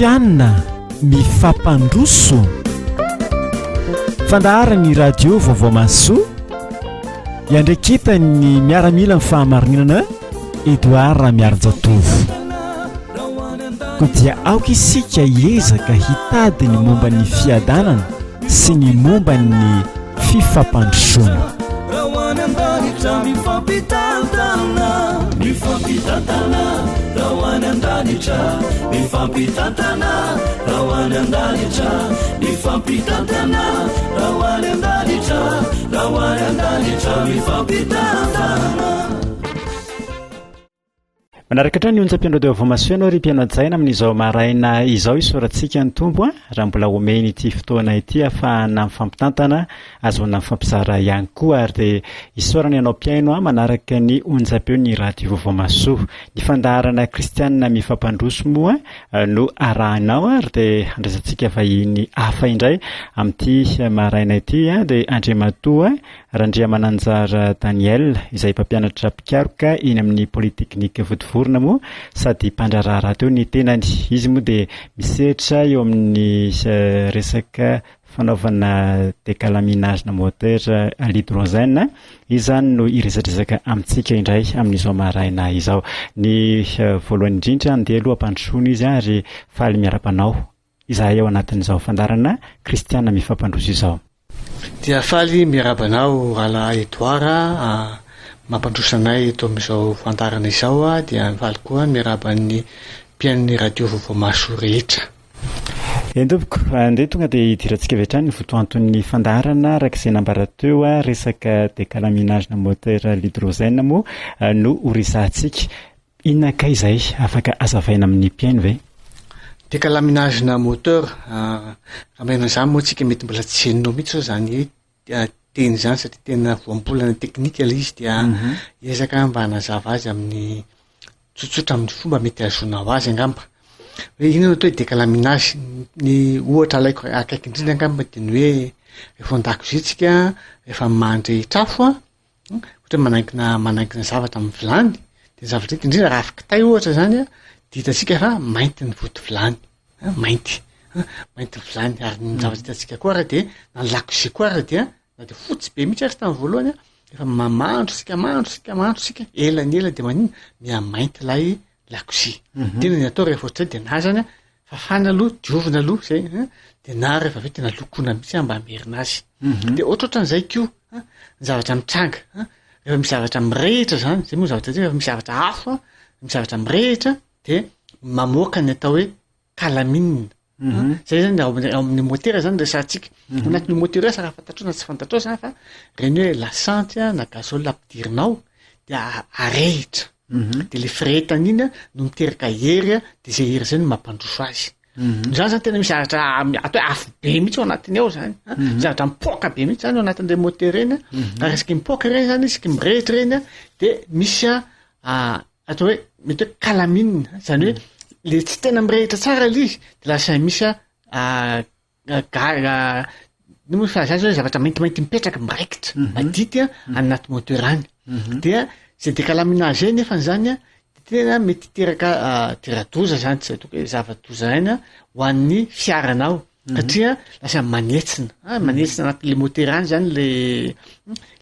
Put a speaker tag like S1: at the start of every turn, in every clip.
S1: Kristianina mifampandroso. Fandaharan'ny radio Vaovao Mahasoa iandraiketan'ny miaramilan'ny fahamarinana Edouard Ramiarinjatovo. Koa dia aoka isika hiezaka hitady ny momba ny fiadanana sy ny momba ny fifampandrosoana.
S2: Raha ho any an-danitra mifampitantana, mifampitantana, raha ho any an-danitra, mifampitantana, raha ho any an-danitra, mifampitantana, raha ho any an-danitra, raha ho any an-danitra, mifampitantana.
S3: Manaraka hatrany ny onjam-piandro dia vaovao mahasoa ianao ry mpihaino hajaina amin'izao maraina izao isaorantsika ny Tompo a raha mbola omeny ity fotoana ity ahafahana mifampitantana azahoana mifampizara ihany koa ary dia isaorana ianao mpihaino a manaraka ny onjam-peo ny radio vaovao mahasoa ny fandaharana kristianina mifampandroso moa no arahinao ary dia handraisantsika vahiny hafa indray amin'ity maraina ity a dia Andriamatoa Randriamananjara Daniel, izay mpampianatra mpikaroka eny amin'ny Polytechnique Vontovorona moa sady mpandraharaha rahateo ny tenany. Izy moa dia misehatra eo amin'ny resaka fanaovana décalaminage na moteur à l'hydrogène. Izy izany no hiresadresaka amintsika indray amin'izao maraina izao. Ny voalohany indrindra, andeha aloha hampandrosoana izy ary faly miarahaba anao izahay ao anatin'izao fandaharana Kristiana Mifampandroso izao.
S4: Dia faly miarahaba anao rahalahy Edouard a, mampandroso anay eto amin'izao fandaharana izao a, dia faly koa miarahaba ny mpihaino ny radio vaovao mahasoa rehetra.
S3: Eny tompoko, andeha tonga dia hidirantsika avy hatrany ny votoanton'ny fandaharana araka izay nambara teo, resaka décalaminage na moteur à l'hydrogène moa no horesahantsika. Inona kay izay afaka azavaina amin'ny mpihaino ve?
S4: Décalaminage na moteur, raha maheno an'izany moa tsika mety mbola tsy henonao mihitsy zao zany teny izany satria tena voambolana teknika ilay izy dia hiezaka aho mba hanazava azy amin'ny tsotsotra amin'ny fomba mety hahazoanao azy angamba. Hoe inona no atao hoe décalaminage? Ny ohatra alaiko akaiky indrindra angamba dia ny hoe rehefa ao an-dakozia tsika rehefa mandrehitra afo an, Ohatra hoe manainkina manainkina zavatra amin'ny vilany, de ny zavatra hita indrindra raha afo kitay ohatra zany an, de hitantsika fa mainty ny vody vilany, an, mainty, an, mainty ny vilany ary ny zavatra hitantsika koa ary de na ny lakozia koa ary dia na de fotsy be mihitsy ary tamin'ny voalohany an, rehefa mamandro isika mandro isika mandro isika, ela ny ela de maninona? Mihamainty ilay lakozia. De inona ny atao rehefa ohatr'izay de na zany an, fafana aloha, diovina aloha zay an, de na rehefa avy eo tena lokoina mihitsy an mba hamerina azy. De ohatrohatran'izay koa an, ny zavatra mitranga an, rehefa misy zavatra mirehitra zany, zay moa zavatra zay, rehefa misy zavatra afo an, misy zavatra mirehitra de mamoaka ny atao hoe calamine. Zay zany ao amin'ny ao amin'ny motera zany resahantsika. Ao anatin'io motera io asa raha fantatrao na tsy fantatrao zany fa reny hoe lasantsy a na gasoil ampidirinao de arehitra. De le firehetana iny a no miteraka hery a, de zay hery zay no mampandroso azy. Zany zany tena misy zavatra atao hoe afo be mihitsy ao anatiny ao zany a, zavatra mipoaka be mihitsy zany ao anatin'le motera iny a, ary isaky mipoaka reny zany, isaky mirehitra reny a, de misy a atao hoe mety hoe calamine, zany hoe le tsy tena mirehitra tsara le izy de lasa misy a ga- ino moa filaza azy hoe zavatra maintimainty mipetraka miraikitra madity a any anaty moteur any, dia zay décalaminage zay nefany zany a de tena mety hiteraka tera-doza zany, tsy ataoko hoe zava-doza ihany a ho an'ny fiaranao satria lasa manetsina, ah, manetsina anatin'le motera any zany le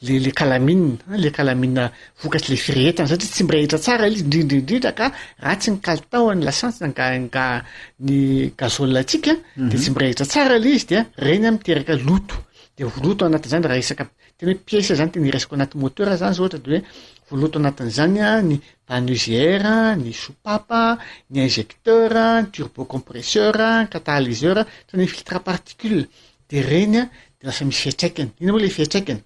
S4: le le calamine, ah, le calamine vokatry le firehetana satria tsy mirehitra tsara izy indrindra indrindra ka ratsy ny kalitaon'ny lasantsy na ga- ga- ny gasoil antsika de tsy mirehitra tsara le izy dia reny a miteraka loto, de loto anatin'izany raha resaka tena hoe pièce zany tena iraisako anaty moteur zany zao ohatra de hoe voaloto anatin'izany a ny vanne UGR, ny soupape, ny injecteur, ny turbocompresseur, ny catalyseur, hatrany amin'ny filtre à particule, de reny a de lasa misy fiantraikany, inona moa le fiantraikany?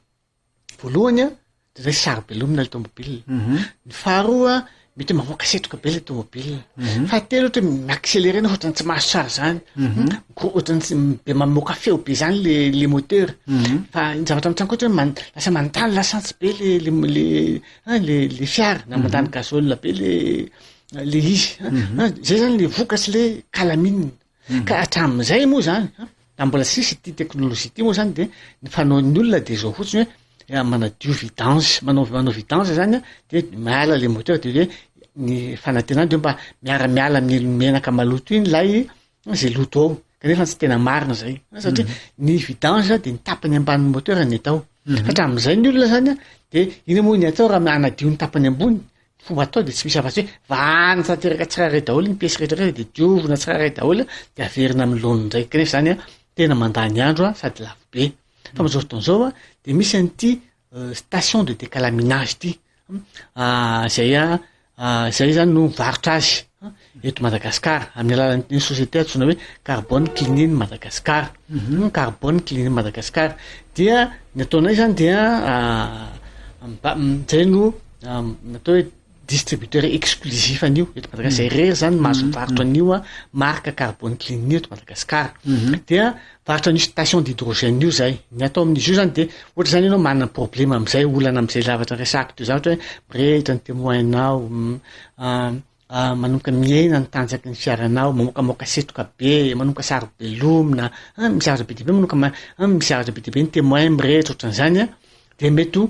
S4: Voalohany a de zay saro-belomina le tomobile, ny faharoa mety hoe mamoaka setroka be le tomobile, fahatelo ohatra hoe mi-accelerer nefa ohatran'ny tsy mahazo tsara zany, ko ohatran'ny tsy be mamoaka feo be zany le le moteur, fa ny zavatra mitranga koa ohatra hoe man- lasa mandany lasantsy be le le le ein le le fiara na mandany gasoil be le le izy ein, zay zany le vokatry le calamine. Ka hatramin'izay moa zany an, raha mbola tsisy ity teknolojia ity moa zany de ny fanaon'ny olona de zao fotsiny hoe manadio vidange, manao manao vidange zany an de miala le moteur de hoe ny fanantenana de hoe mba miara-miala amin'iny menaka maloto iny lay. zay loto ao, kanefa tsy tena marina zay satria ny vidange de ny tapany ambanin'ny moteur ny atao. Fa hatramin'izay ny olona zany a de inona moa ny atao raha hanadio ny tapany ambony? Ny fomba atao de tsy misy afa-tsy hoe vahana tanteraka tsirairay daholo ny piesy rehetra rehetra de diovina tsirairay daholo de averina amin'ny laoniny indray, kanefa zany a tena mandany andro a sady lafo be. Fa amin'izao fotoana izao a de misy an'ity station de décalaminage ity zay a zay zany no mivarotra azy eto Madagasikara amin'ny alalan'ny société antsoina hoe Carbone Cleaning Madagascar, Carbone Cleaning Madagascar dia ny ataonay zany dia zay no atao hoe distributeur exclusif an'io eto Madagasikara, zay irery zany mahazo mivarotra an'io a marque Carbone Cleaning eto Madagasikara, dia Mivarotra an'io station d'hydrogène io zay. Ny atao amin'izy io zany de ohatra zany ianao manana problema am'zay olana am'zay zavatra resahako teo zany ohatra hoe mirehitra ny témoin-nao, manomboka mihena ny tanjaky ny fiaranao, mamoakamoaka setroka be, manomboka saro-belomina, an misy zavatra be dia be manomboka ma- an misy zavatra be dia be ny témoin mirehitra ohatran'izany an, de mety ho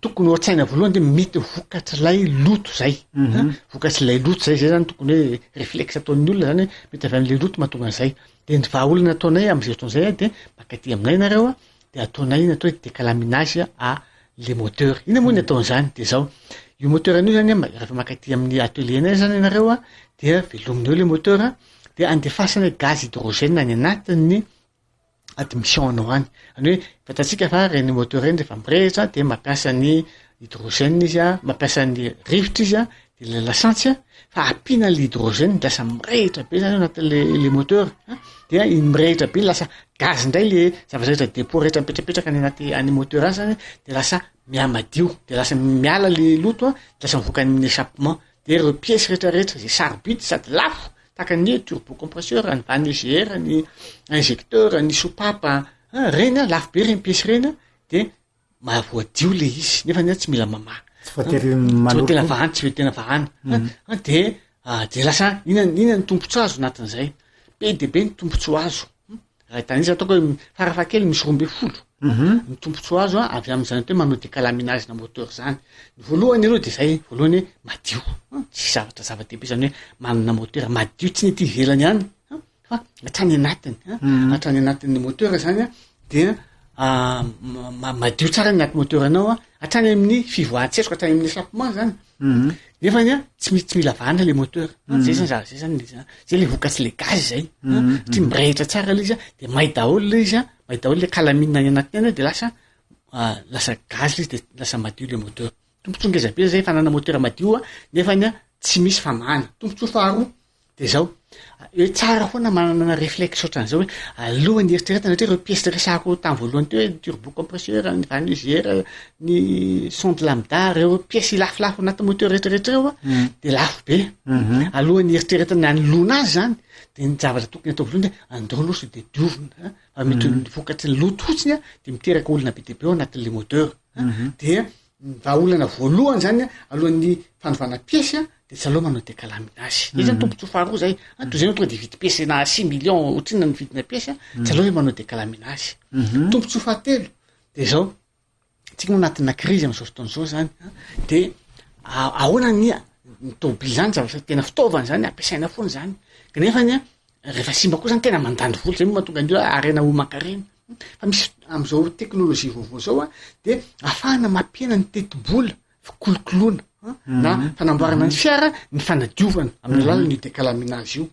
S4: Tokony ho an-tsaina voalohany de mety vokatr'ilay loto zay, an, vokatr'ilay loto zay, zay zany tokony hoe réflexe ataon'ny olona zany hoe mety avy am'le loto mahatonga an'izay. De ny vahaolana ataonay am'zay fotoana zay a de mankaty aminay nareo a, de ataonay ny atao hoe décalaminage à le moteur. Inona moa ny ataon'zany? De zao, io moteur an'io zany a rehefa mankaty amin'ny atelier-nay zany ianareo a, dia velomina eo le moteur a, de andefasana gaz hydrogène any anatin'ny admission anao any, zany hoe fantatsika fa reny moteur reny rehefa mirehitra de mampiasa ny hydrogène izy a, mampiasa ny rivotra izy a, de le lasantsy a, fa ampiana le hydrogène de lasa mirehitra be zany ao anatin'le le moteur a, dia iny mirehitra be iny lasa gaz ndray le zavatra rehetra depot rehetra mipetrapetraka any anaty any moteur any zany de lasa mihamadio, de lasa miala le loto a, de lasa mivoaka any amin'ny échappement, de reo pièces rehetrarehetra zay sarobidy sady lafo tahaka ny turbo compresseur, ny vanne EGR, ny injecteur, ny soupape, ah reny an lafo be reny pièces reny an, de mahavoadio le izy nefa anie tsy mila mamaha,
S3: Tsy voatery
S4: tsy
S3: maloto.
S4: voatery vahana, tsy voatery vahana, an de de lasa inona inona ny tombotsoa azo anatin'izay, be dia be ny tombotsoa azo, raha hitanisa ataoko hoe farafahakeliny misy 12 ny tombontsoa azo avy amin'izany atao hoe manao décalaminage na moteur zany. Ny voalohany aloha de zay, voalohany hoe madio, tsy zavatra zava-dehibe zany hoe manana moteur madio tsy ny aty ivelany ihany fa hatrany anatiny, hatrany anatin'ny moteur zany an dia madio tsara ny anaty moteur anao an, hatrany amin'ny fivoahan-tsetroka hatrany amin'ny échappement zany. Nefany an tsy mi- tsy mila vahana le moteur, zay zany zava- zay zany le za- zay le vokatry le gaz zay satria mirehitra tsara le izy an, de may daholo le izy an, may daholo le calamine any anatiny any an, de lasa lasa gaz le izy de lasa madio le moteur. Tombotsoa ngeza be zay fananana moteur madio an, nefany an tsy misy famahana. Tombotsoa faharoa De zao, hoe tsara foana manana réflexe ohatran'izao hoe alohan'ny hieritreretana satria ireo pièces resahako tamin'ny voalohany teo hoe ny turbo compresseur, ny vanne UGR, ny sonde lambda, reo pièces lafolafo anaty moteur rehetrarehetra reo a, de lafo be. Alohan'ny hieritreretana ny hanoloana azy zany de ny zavatra tokony atao voalohany de andao aloha sao de diovina a, fa mety ho vokatry ny loto fotsiny a de miteraka olana be dia be ao anatin'le moteur a, dia ny vahaolana voalohany zany a alohan'ny fanovana pièce a de tsy aleo manao décalaminage. Zay zany tombotsoa faharoa zay, a toy zay anao tonga de hividy pièce na six millions ohatrinona ny vidina pièce a, tsy aleo hoe manao décalaminage. Tombotsoa fahatelo de zao, tsika moa anatina crise am'zao fotoana zao zany a, de ahoana ny ny tômôbily zany zavatra tena fitaovana zany ampiasaina foana zany, kanefany a rehefa simba koa zany tena mandany vola, zay moa mahatonga ny hoe harena homan-karena, fa misy am'zao teknôlôjia vaovao zao a de ahafahana mampihena ny tetibola fikolokoloana na fanamboarana ny fiara ny fanadiovana amin'ny alalan'io décalaminage io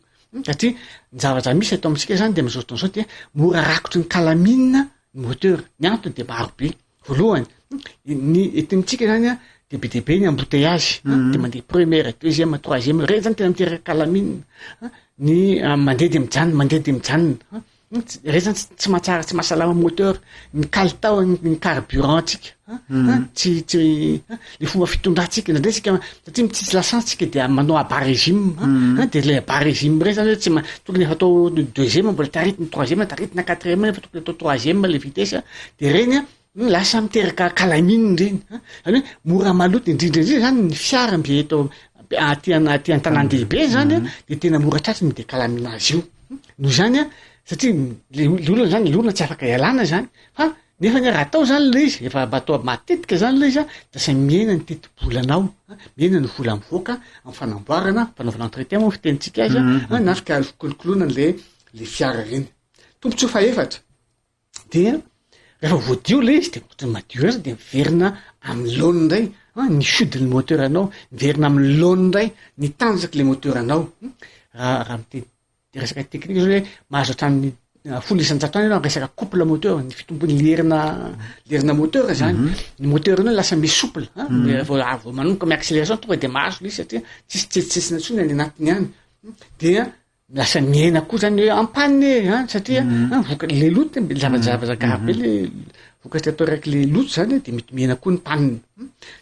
S4: satria ny zavatra misy eto amintsika zany de am'zao fotoana zao de mora rakotry ny calamine ny moteur, ny antony de maro be, voalohany ny eto amintsika zany a de be dia be ny embouteillage de mandeha première, deuxième, troisième, reny zany tena miteraka calamine, ny mandeha de mijanona, mandeha de mijanona. Reny zany tsy mahatsara tsy mahasalama moteur, ny kalitao ny carburant tsika an, tsy tsy le fomba fitondrantsika indraindray tsika satria mitsitsy lasantsy tsika de manao à bas régime an, de le à bas régime reny zany hoe tsy ma- tokony efa atao deuxième mbola taritina troisième taritina quatrième nefa tokony atao troisième le vitesse de reny an lasa miteraka calamine reny an, zany hoe mora maloto indrindra indrindra zany ny fiara mby eto aty ana- aty an-tanàn-dehibe zany an de tena mora tratry ny décalaminage io, noho izany an satria le le olana zany le olana tsy afaka ialana zany fa. Nefa anie raha atao zany le izy, efa mba atao matetika zany le izy an, de lasa mihena ny teti-bolanao, mihena ny vola mivoaka amin'ny fanamboarana, fanaovana entretien moa fitenintsika azy an, na fikolokoloana an'le le fiara ireny. Tombontsoa fahefatra dia rehefa voadio le izy de ohatran'ny madio ihany de miverina amin'ny laoniny indray an, ny chute ny moteur anao, miverina amin'ny laoniny indray ny tanjaky le moteur anao, raha raha miteny De resaka teknika zao hoe mahazo hatramin'ny 10% any ianao resaka couple moteur, ny fitombon'ny lerina lerina moteur zany. Ny moteur iny lasa mi-souple an, vao vao manomboka mi-accélération tonga de mahazo le izy satria tsisy tsetsitsetsina intsony any anatiny any. Dia lasa mihena koa zany hoe en panne e an satria an voka- le loto zavajavatra grave be le vokatra aterak'le loto zany de mety mihena koa ny panne.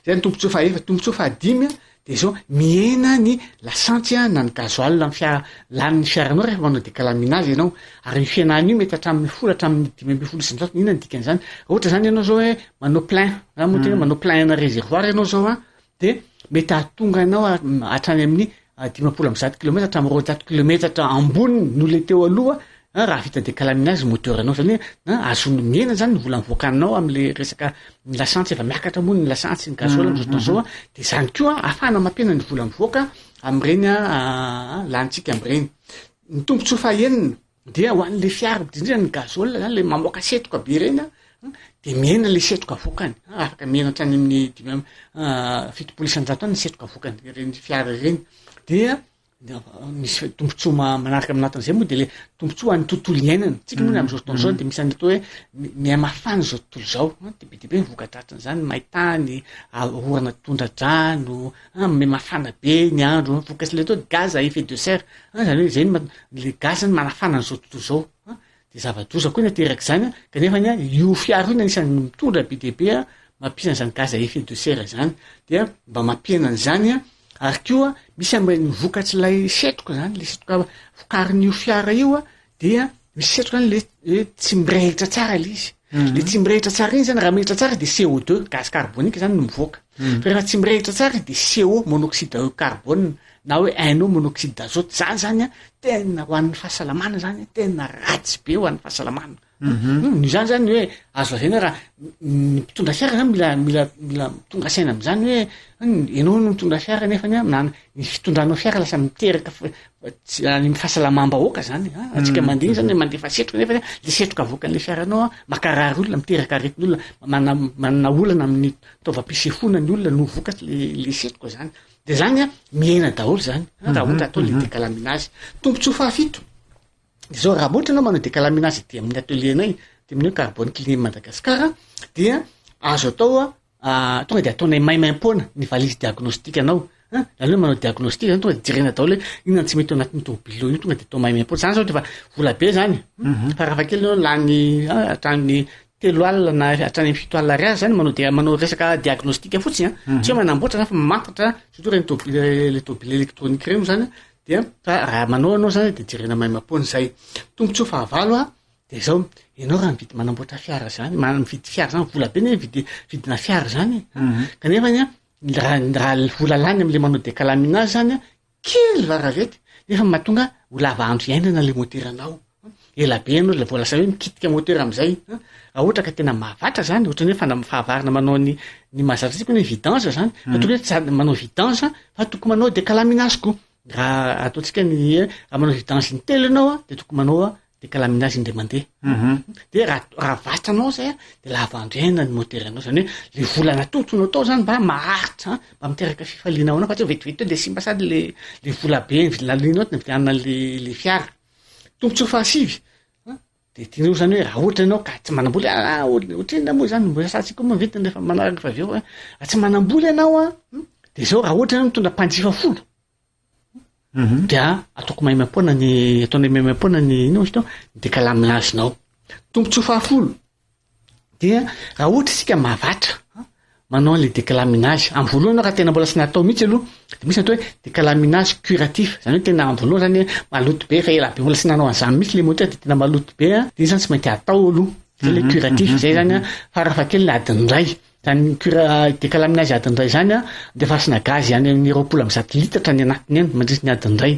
S4: Zay ny tombontsoa fahaefatra. Tombontsoa fahadimy an, De zao, mihena ny lasantsy na ny gasoil amin'ny fiara, lanin'ny fiaranao rehefa manao décalaminage ianao, ary io fihenana io mety hatramin'ny folo hatramin'ny 15%, inona ny dikan'izany? Raha ohatra zany ianao zao hoe manao plein, za moa tena manao plein ana réservoir ianao zao an, de mety hahatonga anao hatrany amin'ny 150 kilometatra hatramin'ny 200 kilometatra amboniny noho le teo aloha An raha vita décalaminage moteur anao zany hoe an azony mihena zany ny vola mivoaka anao amle resaka ny lasantsy efa miakatra moa ny lasantsy ny gasoil amzao fotoana zao an de zany koa ahafahana mampihena ny vola mivoaka amreny an lanintsika amreny. Ny tombotsoa fahenina dia ho an'le fiara indrindra ny gasoil zany le mamoaka setroka be reny an de mihena le setroka avoakany afaka mihena hatrany amin'ny dimy amby 70% any ny setroka avoakany ireny fiara ireny dia Misy tombontsoa manaraka amin'ny anatin'izay moa de le tombontsoa ho an'ny tontolo iainana. Tsika moa amin'izao fotoana izao de misy an'le atao hoe miha-mafana izao tontolo izao, de be dia be ny voka-dratsin'izany, main-tany, orana tondra-drano, miha-mafana be ny andro, vokatr'le atao hoe gaz à effet de serre, zany hoe zay no maha- le gaz zany manafana an'izao tontolo izao, de zava-doza koa ny aterak'izany an, kanefa anie io fiara io no anisan'ny mitondra be dia be mampisy an'izany gaz à effet de serre zany, dia mba mampihena an'izany an, ary koa misy amin'ireny vokatr'ilay setroka zany, le setroka vokarin'io fiara io an, dia misy setroka zany le hoe tsy mirehitra tsara le izy, le tsy mirehitra tsara iny zany raha mirehitra tsara de CO2 gaz carbonique zany no mivoaka, fa rehefa tsy mirehitra tsara izy de CO monoxyde de carbone na hoe NO monoxyde d'azote, zany zany an tena ho an'ny fahasalamana zany tena ratsy be ho an'ny fahasalamana. Noho izany zany hoe azo lazaina raha ny mpitondra fiara zany mila mila mila tonga saina am'zany hoe ianao no mitondra fiara nefany a na ny fitondranao fiara lasa miteraka tsy any amin'ny fahasalamam-bahoaka zany a, antsika mandeha iny zany mandefa setroka nefany a le setroka avoakan'le fiaranao a mankarary olona, miteraka aretin'olona, mana- manana olana amin'ny taovam-pisefoana ny olona noho vokatry le le setroka zany. De zany a mihena daholo zany raha ohatra atao le décalaminage. Tombontsoa fahafito. Izao raha ohatra ianao manao décalaminage aty amin'ny atelier nay, aty amin'ny hoe Carbone Clean Madagascar dia azo atao tonga de ataonay maimaimpoana ny valise diagnostic anao an, zany hoe manao diagnostic zany tonga de jerena daholo hoe inona no tsy mety ao anatin'ny tômôbila io tonga de atao maimaimpoana, zany zao de efa vola be zany, farafahakeliny aloha lany hatramin'ny 30 na hatrany amin'ny 70 ariary zany manao dia- manao resaka diagnostic fotsiny an, tsy hoe manamboatra zany fa mamantatra surtout reny tômôbila le tômôbila électronique reny moa zany Dia fa raha manao ianao zany de jerena maimaimpoana izay. Tombontsoa fahavalo a, de zao, ianao raha mividy manamboatra fiara zany, mividy fiara zany, vola be ne mividy vidina fiara zany e. Kanefa anie raha raha ny vola lany am'le manao décalaminage zany a, kely varavety nefa mahatonga ho lava andro iainana le moteranao. Ela be ianao vao lasa hoe mikitika moteur am'zay an, raha ohatra ka tena mahavatra zany, ohatran'ny hoe fana- fahavarana manao ny ny mahazatra antsika hoe vidange zany, fa tokony hoe tsy sady manao vidange fa tokony manao décalaminage koa, raha ataontsika ny hoe raha manao vidange intelo ianao an de tokony manao décalaminage indray mandeha, de raha raha vatranao zay an de lava andro iainana ny moteranao, zany hoe le vola natotonao tao zany mba maharitra an, mba miteraka fifaliana ho anao fa tsy hoe vetivety teo de simba sady le le vola be nalina teo nividianana an'le le fiara. Tombontsoa fahasivy an, de tianao zany hoe raha ohatra ianao ka tsy manam-bola ah ohatrinona moa zany mbola sarotsika koa moa ny vidiny rehefa manaraka rehefa avy eo an, raha tsy manam-bola ianao an, de zao raha ohatra ianao mitondra mpanjifa folo dia ataoko maimaimpoana ny ataonay maimaimpoana ny inona moa izy teo, ny décalaminage-nao. Tombontsoa fahafolo, Dia raha ohatra isika mahavatra manao an'ilay décalaminage, amin'ny voalohany aloha raha tena mbola tsy natao mihitsy aloha de misy ny atao hoe décalaminage curatif, zany hoe tena amin'ny voalohany zany maloto be efa ela be mbola tsy nanao an'izany mihitsy le moteur de tena maloto be an, de iny zany tsy maintsy atao aloha, zay le curatif, zay zany an farafahakeliny adiny iray. Zany cure décalaminage adiny iray zany an, andefasana gaz any amin'ny 120 litatra any anatiny any mandritry ny adiny iray.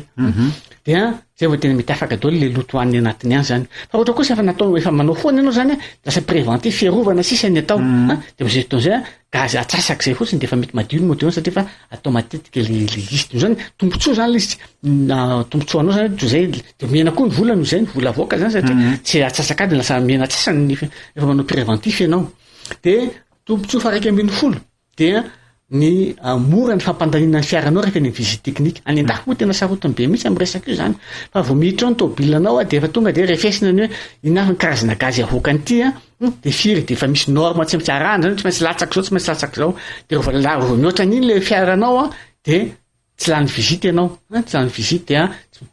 S4: Dia zay vao tena mety afaka daholo le loto any anatiny any zany. Fa ohatra kosa efa natao efa manao foana ianao zany an, lasa préventif fiarovana sisa ny atao an, de am'zay fotoana zay an, gaz atsasaka zay fotsiny de efa mety madio ny moteur satria efa atao matetika le le izy. Noho zany tombontsoa zany le izy, tombontsoa anao zany toy zay de mihena koa ny vola noho zay ny vola avoaka zany satria tsy atsasak'adiny lasa mihena atsasany ny efa manao préventif ianao. De tombontsoa faha 11 dia ny mora ny fampandaniana ny fiaranao rehefa any amin'ny visite technique. Any an-dafy moa tena sarotiny be mihitsy amin'ny resaka io zany. Fa vao miditra ao ny tômôbilanao a de efa tonga de refesina ny hoe inona avy ny karazana gaz avoakan'ity a, de firy, de efa misy norme tsy maintsy arahana zany, tsy maintsy latsaka izao, tsy maintsy latsaka izao. De rehefa la- vao mihoatra an'iny le fiaranao a de tsy lany visite ianao, an, tsy lany visite dia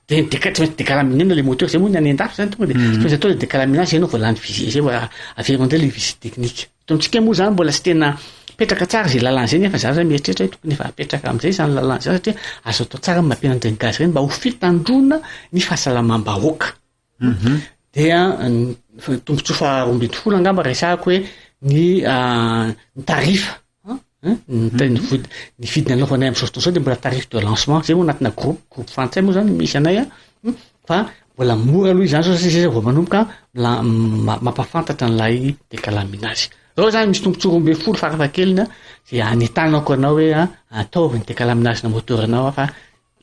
S4: de ny deca- tsy maintsy décalaminena le moteur, zay moa ny any an-dafy zany tonga de tsy maintsy atao le décalaminage zay ianao vao lany visite, zay vao averina indray le visite technique. Eto amintsika moa zany mbola tsy tena mipetraka tsara zay lalàna zay nefa za zany mieritreritra hoe tokony efa apetraka am'zay zany lalàna zany satria azo atao tsara ny mampiana an'ireny gaz ireny mba ho fitandroana ny fahasalamam-bahoaka. Dia ny tombontsoa faha 12 angamba resahako hoe ny ny tarif ny ny vody ny vidiny anaovanay am'zao fotoana zao de mbola tarif de lancement, zay moa anatina groupe groupe frantsay moa zany misy anay a, fa mbola mora aloha izany zao satria zay vao manomboka mila- mampahafantatra an'ilay décalaminage. Reo zany misy tombontsoa 12 farafahakeliny a, zay anentanako anao hoe a ataovy ny décalaminage na moteur anao fa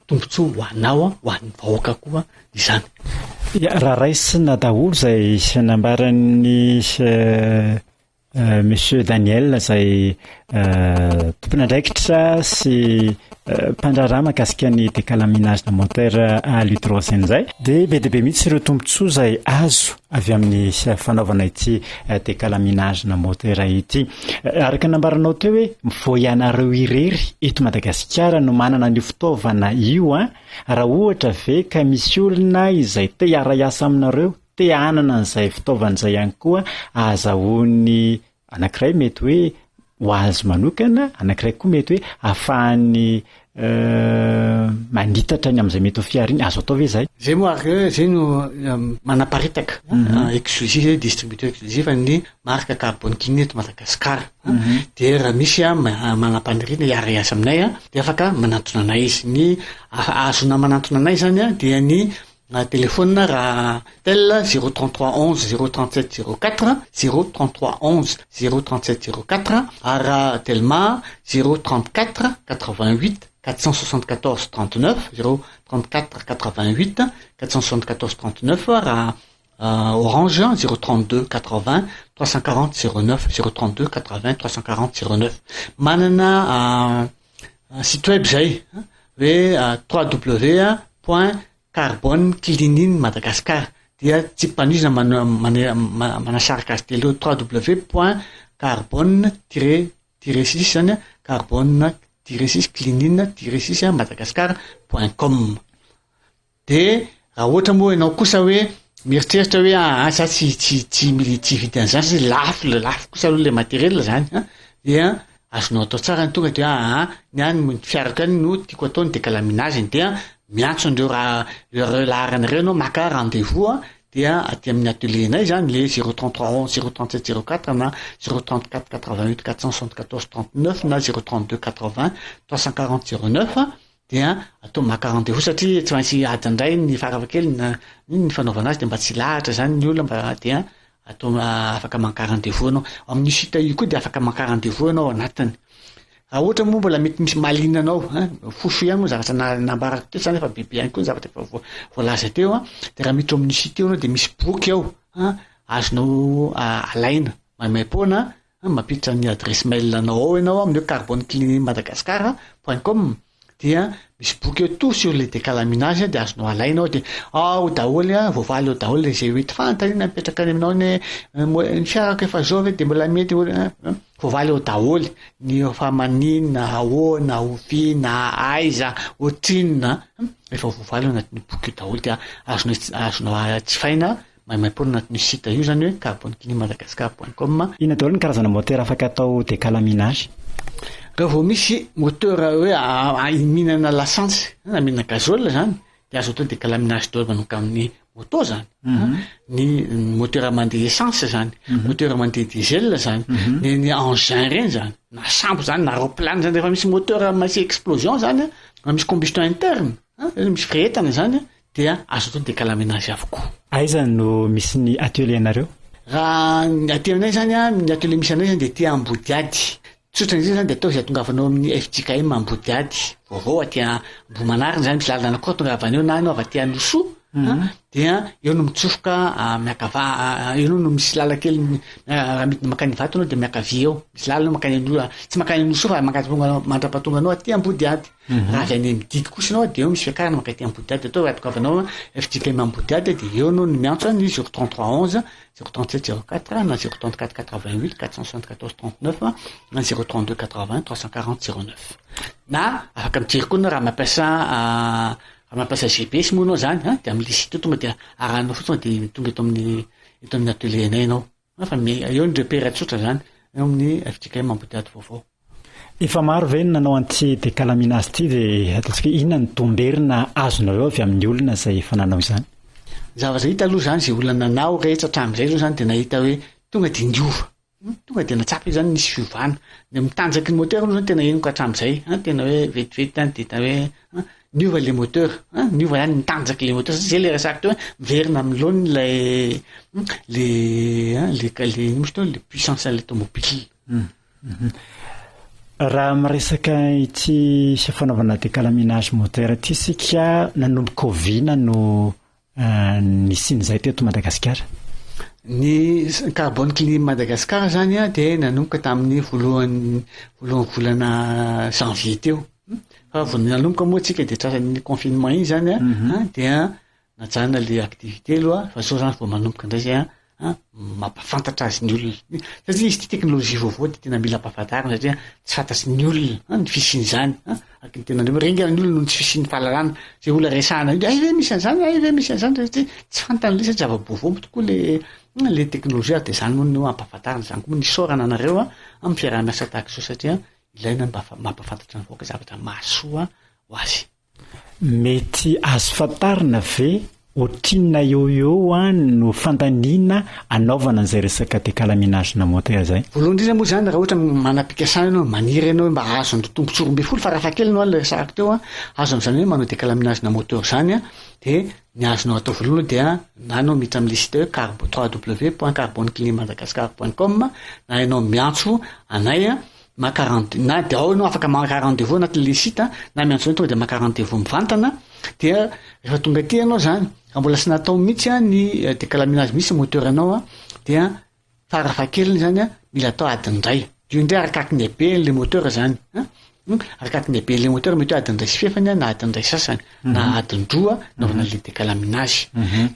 S4: tombontsoa ho anao, ho an'ny vahoaka koa izany.
S3: Ya, raha raisina daholo izay nambaran'ny Monsieur Daniel izay tompon'andraikitra sy mpandraharaha mahakasika ny décalaminage na moteur à l'hydrogène izay dia be dia be mihitsy ireo tombontsoa izay azo avy amin'ny fanaovana ity décalaminage na moteur ity. Araka ny nambaranao teo hoe vao ianareo irery eto Madagasikara no manana an'io fitaovana io an, raha ohatra ve ka misy olona izay te hiara-hiasa aminareo, te hanana an'izay fitaovana izay ihany koa ahazahoany anankiray mety hoe ho azy manokana, anankiray koa mety hoe ahafahany manitatra ny amin'izay mety ho fiariny, azo atao ve izay?
S4: Zay moa ary hoe zay no manaparitaka exclusif zay, distributeur exclusif ny marque Carbone Clean eto Madagasikara. Dia raha misy manam-paniriana hiara-hiasa aminay dia afaka manantona anay izy. Ny ahazoana manantona anay zany dia ny Na téléphone raha tel 033 11 037 04, 033 11 037 04 ary raha telma 034 88 474 39, 034 88 474 39 raha orange 032 80 340 09, 032 80 340 09. Manana site web zay hoe 3w point Carbone Cleaning Madagascar dia tsy mpanizina manasaraka azy telo eo trois W point carbone tiret tiret six zany a, carbone tiret six cleaning tiret six Madagascar point com. De raha ohatra moa ianao kosa hoe mieritreritra hoe aa za tsy tsy tsy tsy hividy an'izany satria lafo le lafo kosa aloha le matériel zany an, dia Azonao atao tsara ny tonga dia aa ny ahy ny fiarako ihany no tiako atao ny décalaminage-ny dia miantso an'ireo raha ireo laharana ireo ianao maka rendez-vous a dia aty amin'ny atelier-nay zany le zéro 33 11 zéro 37 04 na zéro 34 88 474 39 na zéro 32 80 340 09 dia atao maka rendez-vous satria tsy maintsy adiny iray ny farafahakeliny na ny fanaovana azy dia mba tsy hilahatra zany ny olona mba dia atao afaka maka rendez-vous ianao. Amin'io site io koa dia afaka maka rendez-vous ianao ao anatiny. Raha ohatra moa mbola mety misy mahaliana anao an, fohifohy ihany moa ny zavatra nambarako teo zany efa bebe ihany koa ny zavatra efa voalaza teo an, dia raha miditra ao amin'io site io ianao dia misy boky ao an, azonao alaina maimaimpoana an, mampiditra ny adresse mail anao ao ianao amin'ny hoe carbone clinique madagascar point com dia misy boky eo tout sur le décalaminage dia azonao alaina ao dia ao daholo an, voavaly ao daholo izay mety fanontaniana mipetraka any aminao ny hoe ny fiarako efa zao ve dia mbola mety voavaly ao daholo ny fa maninona, ahoana, oviana, aiza, ohatrinona, efa voavaly ao anatin'io boky io daholo dia azonao azonao jifaina Maimaimpoana anatin'io site io zany hoe carboneclimatmadagascar point com.
S3: Inona daholo ny karazana moteur afaka atao décalaminage?
S4: Raha vao misy moteur hoe mihinana lasantsy na mihinana gasoil zany dia azo atao décalaminage daholo manomboka amin'ny moto zany, ny moteur mandeha essence zany, moteur mandeha diesel zany, ny ny engin reny zany, na sambo zany na roplany zany, rehefa misy moteur misy explosion zany an, na misy combustion interne an, misy firehetana zany an, dia azo atao décalaminage avokoa.
S3: Aiza no misy ny atelier nareo?
S4: Raha ny aty aminay zany an, ny atelier misy anay zany dia aty Ambodihady. Tsotra indrindra zany dia atao izay ahatongavanao amin'ny fjkm Ambodihady vaovao aty Ambohimanarina zany, misy lalana koa ahatongavana eo na ianao avy aty Anosisoa an, dia eo no mitsofoka miankava- eo no misy lalakely raha midina mankany Ivato ianao dia miankavia eo, misy lalana mankany Ano- tsy mankany Anosisoa fa mankany mandra-pahatonga anao aty Ambodihady. Raha avy any amin'ny digue kosa ianao dia eo misy fiakarana mankaty Ambodihady, atao hoe ahatongavanao fjkm Ambodihady dia eo ianao no miantso ny zéro 33 11 zéro 37 04 na zéro 34 88 474 39 na zéro 32 80 340 09. Na afaka mijery koa ianao raha mampiasa raha mampiasa GPS moa ianao zany an, dia amin'ilay site io tonga dia arahanao fotsiny dia tonga eto amin'ny eto amin'ny atelier anay ianao. Fa eo ny repère tsotra zany eo amin'ny fjkm Ambodihady vaovao.
S3: Efa maro ve ny nanao an'ity décalaminage ity dia ataontsika hoe inona ny tomberina azonareo avy amin'ny olona izay efa nanao izany?
S4: Ny zavatra hita aloha zany izay olona nanao rehetra hatramin'izay aloha zany dia nahita hoe tonga dia niova. Tonga dia nahatsapa izy zany nisy fiovana. Ny mitanjaky ny moteur aloha zany tena henoko hatramin'izay, tena hoe vetivety zany dia hita hoe Niova le moteur an, niova ihany ny tanjaky le moteur satria zay le resahako teo hoe miverina amin'ny laoniny ilay le an le le ino moa izy teo le puissance an'ilay tomobile.
S3: Raha miresaka ity fanaovana décalaminage moteur ity isika, nanomboka oviana no nisian'izay teto Madagasikara?
S4: Ny Carbone Clean Madagascar zany an dia nanomboka tamin'ny voalohan'ny voalohan'ny volana janvier teo. Fa vao nanomboka moa tsika dia tratran'ny confinement iny zany an, dia najanona le activité aloha fa zao zany vao manomboka indray zay an, an, mampahafantatra azy ny olona. Satria izy ity teknolojia vaovao dia tena mila ampahafantarina satria tsy fantatry ny olona an ny fisian'izany an, araka ny tenanareo hoe ringana ny olona noho ny tsy fisian'ny fahalalana. Zay olona resahana io, hay ve misy an'izany, hay ve misy an'izany satria tsy fantany ilay izy satria zava-baovao tokoa le le teknolojia ary dia izany moa no ampahafantarina, izany koa moa no isaorana anareo an amin'ny fiaraha-miasa tahaka izao satria ilaina ny mba mampahafantatra ny vahoaka zavatra mahasoa ho azy.
S3: Mety azo fantarina ve ohatrinona eo ho eo no fandaniana anaovana an'izay resaka décalaminage-na moteur izay?
S4: Voalohany indrindra moa izany raha ohatra manam-pikasana ianao, maniry ianao hoe mba hahazo ny tombontsoa 12 farafahakeliny ho'a ilay resahako teo an, azo amin'izany hoe manao décalaminage-na moteur izany an, dia ny azonao atao voalohany aloha dia na ianao miditra amin'ilay site hoe carbo trois W point carboneclimatmadagascar point com na ianao miantso anay an, maka rende- na de ao ianao afaka maka rendez-vous anatin'le site a, na miantso anay tonga de maka rendez-vous mivantana, dia rehefa tonga aty ianao zany, raha mbola tsy natao mihitsy a ny décalaminage mihitsy moteur anao a, dia farafahakeliny zany a mila atao adiny iray, io indray arakaraky ny haben'le moteur zany an, arakaraky ny haben'le moteur mety hoe adiny iray sy fefany a na adiny iray sasany na adiny roa anaovana an'le décalaminage,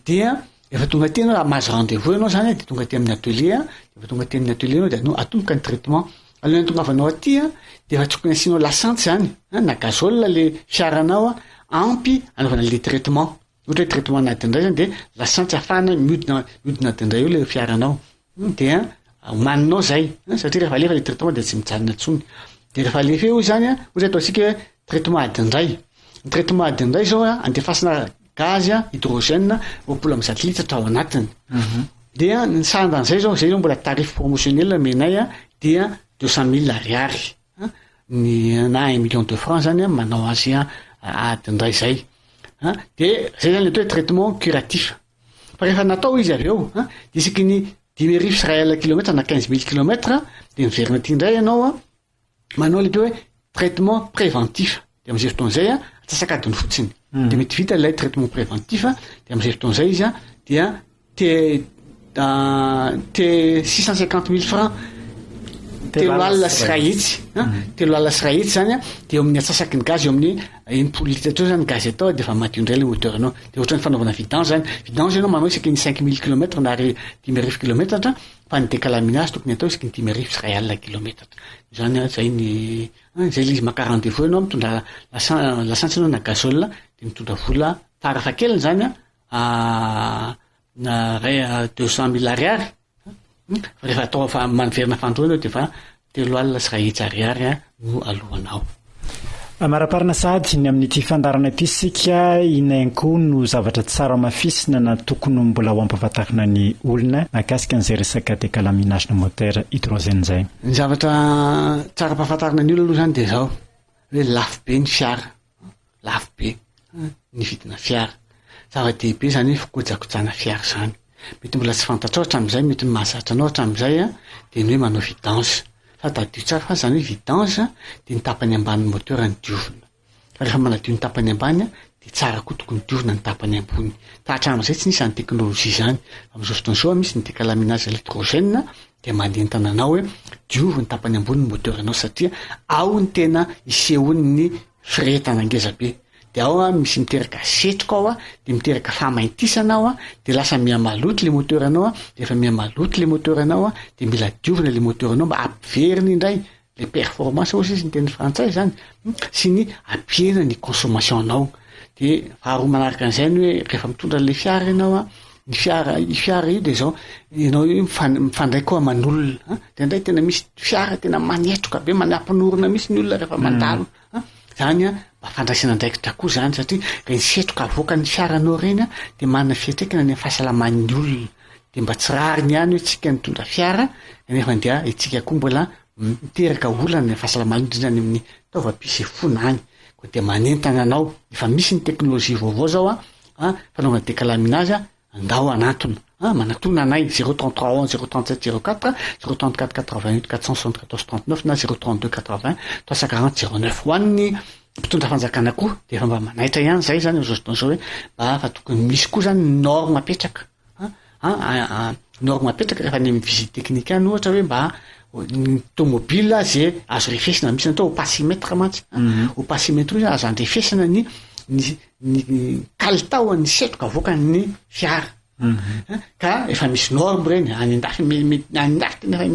S4: dia Rehefa tonga aty ianao, raha mahazo rendez-vous ianao zany de tonga aty amin'ny atelier a, de efa tonga aty amin'ny atelier ianao de ano- atomboka ny traitement. Alohan'ny hahatongavanao aty a, de efa tokony asianao lasantsy zany an, na gasoil le fiaranao a, ampy anaovana an'le traitement. Ohatra hoe traitement ana adiny iray zany de lasantsy ahafahana mihodina mihodina adiny iray eo le fiaranao. Dia omaninao zay an, satria rehefa alefa le traitement de tsy mijanona intsony. De rehefa alefa eo zany an, ohatra hoe ataontsika hoe traitement adiny iray, ny traitement adiny iray zao an, andefasana gaz hydrogène 120 litatra ao anatiny. Dia ny sandan'izay zao, zay zao mbola tarif promotionnel omenay an, dia deux cent mille ariary an, ny na un million de francs zany an manao azy an adiny iray zay an, de zay zany le atao hoe traitement curatif. Fa rehefa natao izy avy eo an, dia isaky ny 1500 kilomètre na 15000 kilomètre dia miverina aty indray ianao an, manao ilay atao hoe traitement préventif. Dia amin'izay fotoana izay an, antsasak'adiny fotsiny dia mety vita ilay traitement préventif, dia amin'izay fotoana izay izy an dia T T 650 mille francs telo alina sy iray hetsy an, telo alina sy iray hetsy zany an, de eo amin'ny antsasaky ny gaz eo amin'ny 60 litatra eo zany gaz atao de efa madio indray le moteur anao, de ohatran'ny fanaovana vidange zany, vidange ianao manao isaky ny 5000 kilomètre na ry 5000 kilometatra fa ny décalaminage tokony atao isaky ny 5000 kilometatra, zany an zay ny an zay le izy maka rendez-vous ianao mitondra lasan- lasantsy ianao na gasoil de mitondra vola farafahakeliny zany an na ray 200 mille ariary fa rehefa atao fa miverina fanindroany eo de efa 3 000 ariary no aloanao.
S3: Amaraparana sahady ny amin'ity fandaharana ity isika, inona ihany koa no zavatra tsara hamafisina na tokony ho mbola ho ampahafantarina ny olona mahakasika an'izay resaka décalaminage-na moteur hydrogène izay?
S4: Ny zavatra tsara ampahafantarina ny olona aloha izany dia izao, hoe lafo be ny fiara, lafo be ny vidina fiara. Zava-dehibe izany hoe fikojakojana fiara izany. Mety mbola tsy fantatrao hatramin'izay, mety ny mahazatra anao hatramin'izay an, dia ny hoe manao vidange. Fa tadidio tsara fa izany hoe vidange dia ny tapany ambanin'ny moteur no diovina. Fa rehefa manadio ny tapany ambany dia tsara koa tokony diovina ny tapany ambony. Fa hatramin'izay tsy nisy izany teknolojia izany. Fa amin'izao fotoana izao misy ny décalaminage à l'hydrogène dia manentana anao hoe diovy ny tapany ambony ny moteur anao satria ao ny tena isehoan'ny firehetana ngeza be. De ao an misy miteraka setroka ao an, de miteraka fahamaintisana ao an, de lasa miha maloto le moteur anao an, rehefa miha maloto le moteur anao an, de mila diovina le moteur anao mba hampiverina indray le performance hozy izy ny teny frantsay zany sy ny hampihena ny consommation anao. De faharoa manaraka an'izay ny hoe rehefa mitondra an'le fiara ianao an, ny fiara io fiara io de zao ianao io mifandray koa aman'olona an, indraindray tena misy fiara tena manetroka be manampinorona mihitsy ny olona rehefa mandalo an, zany an mba fandraisana andraikitra koa zany satria reny setroka avoakan'ny fiaranao reny an de manana fiantraikany any amin'ny fahasalaman'ny olona, de mba tsy rariny ihany hoe tsika nitondra fiara kanefa dia itsika koa mbola miteraka olana ny fahasalamana indrindra any amin'ny taovam-pisefoana any, koa dia manentana anao, efa misy ny teknolojia vaovao zao an, an fanaovana décalaminage andao hanantona an, manatona anay zéro 33 11 zéro 37 04, zéro 34 88 474 39 na zéro 32 80 340 09 ho an'ny mpitondra fanjakana koa dia efa mba manaitra ihany zay zany am'zao fotoana zao hoe mba fa tokony misy koa zany norme apetraka an, norme apetraka rehefa any amin'ny visite technique any ohatra hoe mba ny tomobile ze azo refesina, misy ny atao opacimètre mantsy, opacimètre io zany azo andrefesana ny ny ny kalitaon'ny setroka avoakan'ny fiara. Ka efa misy norme reny, any an-dafy any an-dafy tena efa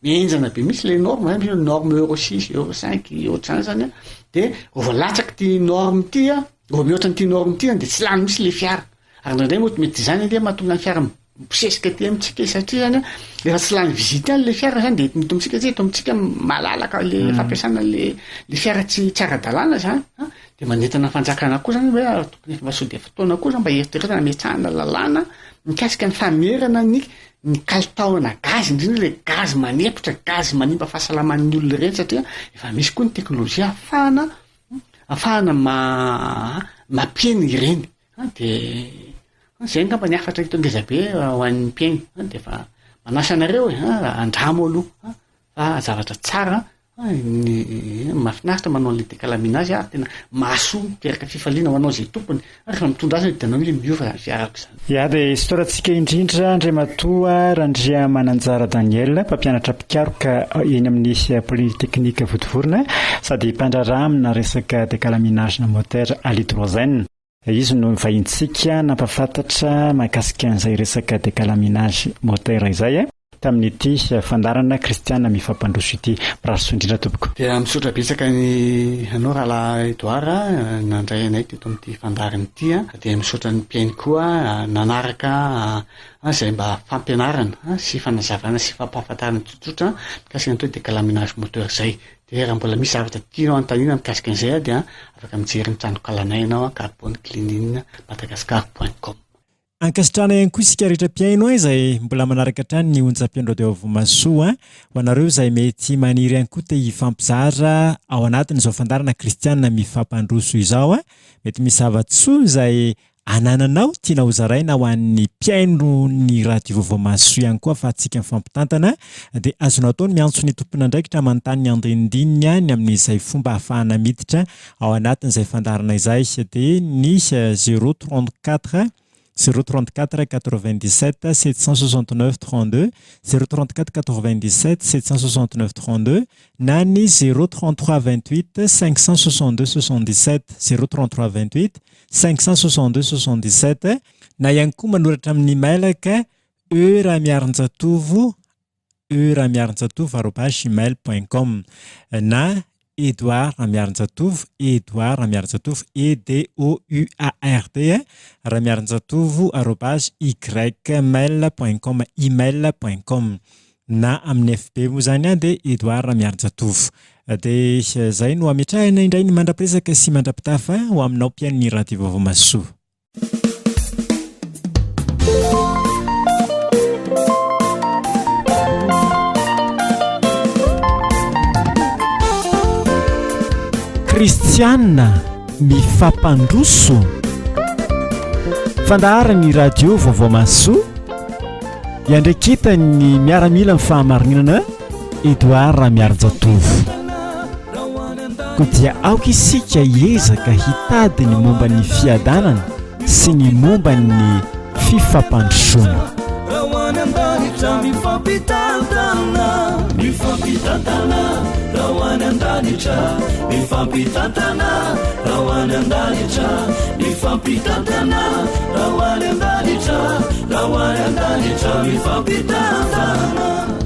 S4: mihenjana be mihitsy le norme zany, misy hoe norme euro six, euro cinq, ohatr'izany zany an, de vao voalatsaky ty norme ty an, vao mihoatra an'ity norme ty an de tsy lany mihitsy le fiara. Ary indraindray moa mety izany ange mahatonga ny fiara mibosesika aty amintsika satria zany an, rehefa tsy lany visite any le fiara zany de eto amintsika tsy eto amintsika malalaka le fampiasana le le fiara tsy tsy ara-dalàna zany an, de manentana ny fanjakana koa zany hoe tokony efa mba sao de fotoana koa zany mba hieritreretana hametrahana lalàna mikasika ny famerana ny ny kalitaona gaz indrindra le gaz manepotra, gaz manimba fahasalaman'ny olona ireny satria efa misy koa ny teknolojia ahafahana ahafahana mampihena ireny. An de zay angamba ny hafatra eto ngeza be ho an'ny mpihaino an, de efa manasa anareo e an, andramo aloha an, fa zavatra tsara ny mahafinaritra manao an'le décalaminage ary tena mahasoa, miteraka fifaliana ho anao izay tompony, ary rehefa mitondra azy dia anao hoe miova izany fiarako izany.
S3: Ya dia isaorantsika indrindra Andriamatoa Randriamananjara Daniel, mpampianatra mpikaroka eny amin'ny Polytechnique Vontovorona sady mpandraharaha amina resaka décalaminage-na moteur à l'hydrogène. Izy no vahintsika nampahafantatra mahakasika an'izay resaka décalaminage moteur izay tamin'ity fandaharana Kristiana Mifampandroso ity. Mirary soa indrindra tompoko.
S4: Dia misaotra betsaka ny anao rahalahy Edouard nandray anay teto amin'ity fandaharana ity. Dia misaotra ny mpihaino koa nanaraka izay mba fampianarana sy fanazavana sy fampahafantarana tsotsotra mikasika ny atao hoe décalaminage moteur izay. Dia raha mbola misy zavatra tianao anontaniana mikasika an'izay dia afaka mijery ny tranokalanay ianao carbone cleaning madagascar point com.
S1: Ankasitrahana ihany koa isika rehetra mpihaino izay mbola manaraka hatrany ny onjam-peo Radio Avomasoa. Ho anareo izay mety maniry ihany koa te hifampizara ao anatin'izao fandaharana kristiana mifampandroso izao, mety misy zava-tsoa izay anananao tiana hozaraina ho an'ny mpihaino ny radio vaovao mahasoa ihany koa afahantsika mifampitantana dia azonao atao ny miantso ny tompon'andraikitra manontany ny andinindininy ny amin'izay fomba ahafahana miditra ao anatin'izay fandaharana izay dia ny 034 034 97 769 32 034 97 769 32 na ny 033 28 562 77 033 28 562 77 na ihany koa manoratra amin'ny mailaka e ramiarinjatovo e ramiarinjatovo arobase gmail point com na Edouard Ramiarinjatovo Edouard Ramiarinjatovo E D O U A R D Ramiarinjatovo arobase y mail point com email point com. Na amin'ny FB moa izany an dia Edouard Ramiarijatovo. Dia izay no ametrahina indray ny mandra-piresaka sy mandra-pitafa ho aminao mpihaino ny Radio Vaovao Mahasoa. Kristiana mifampandroso. Fandaharan'ny Radio Vaovao Mahasoa iandraiketan'ny miaramila ny fahamarinana Edouard Ramiarijatovo. Koa dia aoka isika hiezaka hitady ny momba ny fiadanana sy ny momba ny fifampandrosoana.
S2: Raha ho any an-danitra mifampitantana, mifampitantana, raha ho any an-danitra, mifampitantana, raha ho any an-danitra, mifampitantana, raha ho any an-danitra, raha ho any an-danitra, mifampitantana.